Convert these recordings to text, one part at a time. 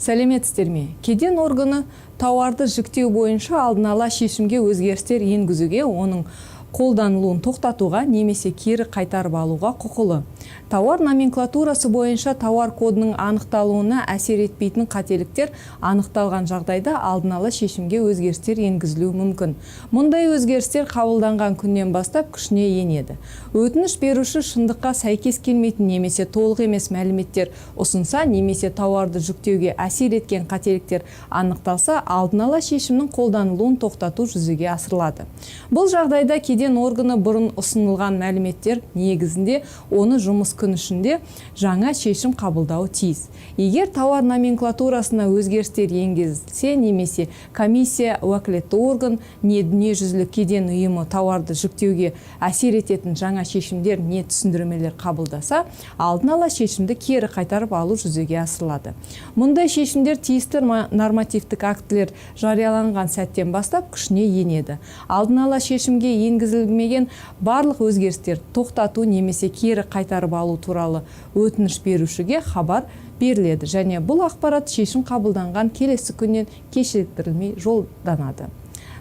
Сәлеметсіздер ме? Кеден органы тауарды жіктеу бойынша алдын ала шешімге өзгерістер енгізуге, оның қолданылуын тоқтатуға немесе кері қайтарып алуға құқылы. Тауар номенклатурасы бойынша тауар кодының анықталуына әсер етпейтін қателіктер анықталған жағдайда алдын ала шешімге өзгерістер енгізілуі мүмкін. Мұндай өзгерістер қабылданған күннен бастап күшіне енеді. Өтініш беруші шындыққа сәйкес келмейтін немесе толық емес мәліметтер ұсынса немесе тауарды жүктеуге әсер еткен қателіктер анықталса, алдын ала шешімнің қолданылуын тоқтату жүзеге асырылады. Бұл жағдайда кеден органы бұрын ұсынылған мәліметтер негізінде оны жұмыс күн ішінде жаңа шешім қабылдауы тиіс. Егер тауар номенклатурасына өзгерістер енгізілсе немесе комиссия, уәкілетті орган не Дүниежүзілік кеден ұйымы тауарды жүктеуге әсер ететін жаңа шешімдер не түсіндірмелер қабылдаса, алдын ала шешімді кері қайтарып алу жүзеге асырылады. Мұндай шешімдер тиісті нормативтік актілер жарияланған сәттен бастап күшіне енеді. Алдын ала шешімге енгізілмеген барлық өзгерістер тоқтату немесе кері қайтарып алу туралы өтініш берушіге хабар беріледі және бұл ақпарат шешім қабылданған келесі күннен кешіктірілмей жолданады.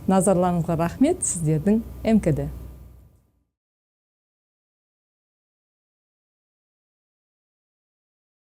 Назарларыңызға рахмет, сіздердің МКД.